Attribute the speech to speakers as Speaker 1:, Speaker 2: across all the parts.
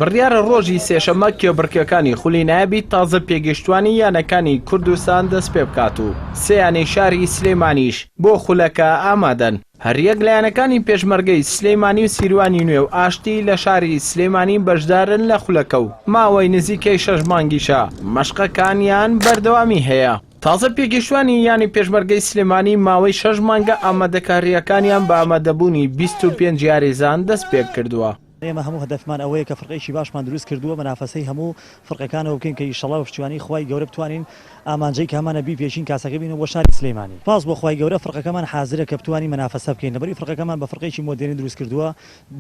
Speaker 1: بڕیارە ڕۆژی سێشەممە کێبڕکێکانی خولی نایابی تازە پێگەیشتووانی یانەکانی کوردستان دەستپێبکات و سێ یانەی شاری سلێمانیش بۆ خولەکە ئامادەن. هەریەک لە یانەکانی پێشمەرگەی سلێمانی و سیروانی نوێ و ئاشتی لە شاری سلێمانی بەشدارن لە خولەکە و ماوەی نزیکەی شەش مانگیشە مەشقەکانیان بەردەوامی هەیە. تازە پێگەیشتوانی یانەی پێشمەرگەی سلێمانی ماوەی شەش مانگە ئامادەکارییەکانیان بە ئامادەبوونی 25 یاریزان دەستپێکردووە.
Speaker 2: ئێمە هەموو هەدەفمان ئەوەیە کە فرقەیەکی باشمان دروست کردووە مەنافەسەی هەموو فرقەکانەوە بکەین کە ئیشەڵا بە پشتیوانی خوای گەورە بتوانین ئامانجەی کە هەمانە بیپێکین کاسەکە بینەوە بۆ شاری سلێمانی سوپاس بۆ خوای گەورە فرقەکەمان حازرە کە بتوانین مەنافەسە بکەین لەبەری فرقەکەمان بە فرقەیەکی مۆدێرن دروست کردووە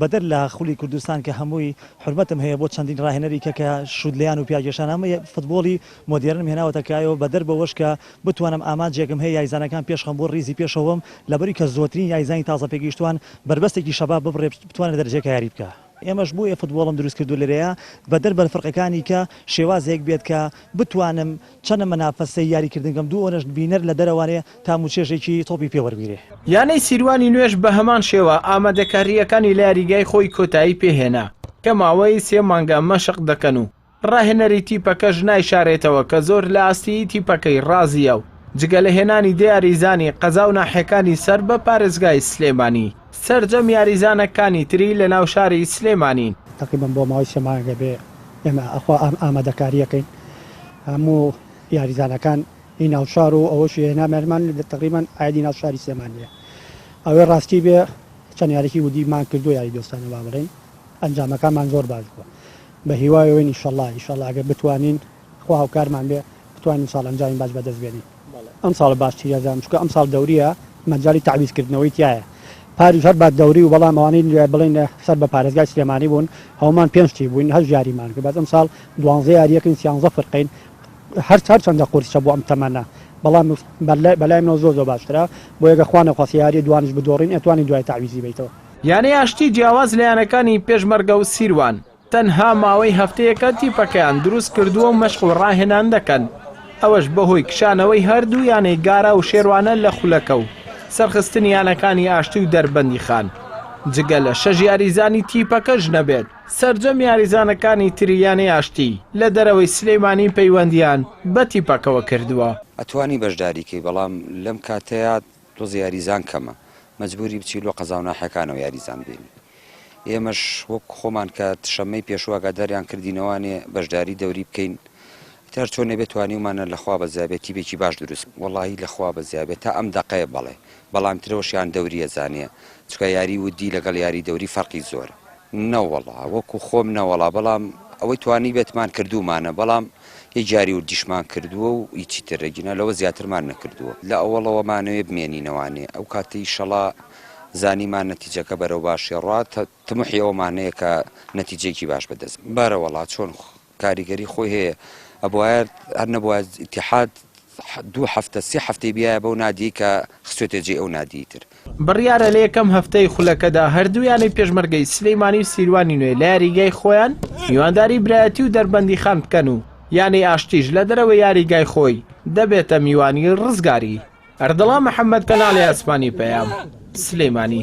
Speaker 2: بەدەر لە خولی کوردستان کە هەمووی حورمەتم هەیە بۆ چەندین ڕاهێنەری کە کە شووت لێیان و پیاکێشان هەموو فتبۆڵی مۆدێرنم هێناوەتە کایەوە بەدەر بەوەش کە بتوانم ئامانجێکم هەیە یایزانەکان پێشخەم بۆ ڕیزی پێشەوەم لەبەری کە زۆترین یایزانی تازە پێگەیشتوان بەربەستێکی شەباب ببڕێ بتوانێ لە دەرەجەیەکا یاری بکا. ئێمەش بۆیە فتبۆڵم دروست کردوە لێرەیا بەدەر بە فرقەکانی کە شێوازێک بێت کە بتوانم چەنە مەنافەسەی یاری کردن کەم دوو ئەوەنەش بینەر لە دەرەوانێ تام و چێژێکی تۆپی پێ وەربگرێ.
Speaker 1: یانەی سیروانی نوێش بەهەمان شێوە ئامادەکارییەکانی لە یاریگای خۆی کۆتایی پێهێنا کە ماوەی سێ مانگە مەشق دەکەن و ڕاهێنەری تیپەکەش نایشارێتەوە کە زۆر لە ئاستی تیپەکەی ڕازییە و جگە لە هێنانی دە یاریزانی قەزا و ناحیەکانی سەر بە پارێزگای سلێمانی، سەرجەم یاریزانەکانی تری لە ناو شاری سلێمانین.
Speaker 3: تەقریبەن بۆ ماوەی سێ مانگە بێ ئێمە ئەخوا ئامادەکاریەکەین هەموو یاریزانەکان ی ناوشار و ئەوەشی هێنامانمان تەقریبەن عایدی ناو شاری سلێمانیە ئەوەی ڕاستی بێ چەند یاریی ودیمان کردووە یاری دۆستانە با بڵێین ئەنجامەکانمان زۆر باش بووە بە هیوای ئەوەین ئیشەڵا ئیشەڵا ئەگەر بتوانین خوا هاوکارمان بێ بتوانین ئیمساڵ ئەنجامی باش بەدەست بێنین. ئەمساڵ باشتر ئەزانم چونکە ئەمساڵ دەوریە مەجالی تەعویز کردنەوەی تیایە پاریش هەر بە دەوری و بەڵام ئەوانەی بڵێن سەر بە پارێزگای سلێمانی بوون هەموومان پێنج تیپ بووین هەشت یاریمان کرد بەس ئەمساڵ دوانزە یاریەکەین سیانزە فرقەین هەر هەرچەندە قورسە بۆ ئەم تەمەنە بەڵام بەلای منەوە زۆر زۆر باشترە بۆیە گەر خوا نەخواستە یاریە دوانیش بدۆڕین ئەتوانین دوای تەعویزی بەیتەوە.
Speaker 1: یانەی ئاشتی جیاواز لە یانەکانی پێشمەرگە و سیروان، تەنها ماوەی هەفتەیەکە تیپەکەیان دروست کردووە و مەشق و ڕاهێنان دەکەن، ئەوەش بەهۆی کشانەوەی هەردوو یانەی گارا و شێروانە لە خولەکە و سەرخستنی یانەکانی ئاشتی و دەربەندیخان، جگە لە شەش یاریزانی تیپەکەش نەبێت، سەرجەم یاریزانەکانی تری یانەی ئاشتی لە دەرەوەی سلێمانی پەیوەندییان بە تیپەکەوە کردووە.
Speaker 4: ئەتوانی بەشداری کەی بەڵام لەم کاتەیا تۆزێ یاریزان کەمە مەجبوری بچی لۆ قەزاو ناحیەکانەوە یاریزان بێنی ئێمەش وەک خۆمان کە شەممەی پێشوو ئاگاداریان کردینەوانێ بەشداری دەوری بکەین ئیتر چۆن نەبێ توانیومانە لەخوا بەزیابێ تیپێکی باش دروست وەڵاهی لەخوا بەزیابێ تا ئەم دەقەیە بەڵێ بەڵام ترەوەشیان دەوریە زانێ چونکە یاری ودی لەگەڵ یاری دەوری فەرقی زۆرە. نەوەڵا وەکو خۆم نەوەڵا بەڵام ئەوەی توانیبێتمان کردوومانە بەڵام یەک یاری وردیشمان کردووە و هیچی تر ئەگینا لەوە زیاترمان نەکردووە لە ئەوەڵەوە مانەوێ بمێنینەوانێ ئەو کاتەی ئیشەڵا زانیمان نەتیجەکە بەرەو باشی ڕوا تموحی ئەوەمان هەیە کە نەتیجەیەکی باش بەدەست بەرەوەڵا چۆن کاریگەری خۆی هەیە ئەبوایە هەر نەبوایە ئیتیحاد دوو هەفتە سێ هەفتەی بیایە بەو نادیەی کە خستوێتە جێی ئەو نادیەی تر.
Speaker 1: بڕیارە لە یەکەم هەفتەی خولەکەدا هەردوو یانەی پێشمەرگەی سلێمانی و سیروانی نوێ لە یاریگای خۆیان میوانداری برایەتی و دەربەندیخان بکەن و یانەی ئاشتیش لە دەرەوەی یاریگای خۆی دەبێتە میوانی ڕزگاری. ئەردەڵان محەمەد کەناڵی ئاسمانی پەیام، سلێمانی.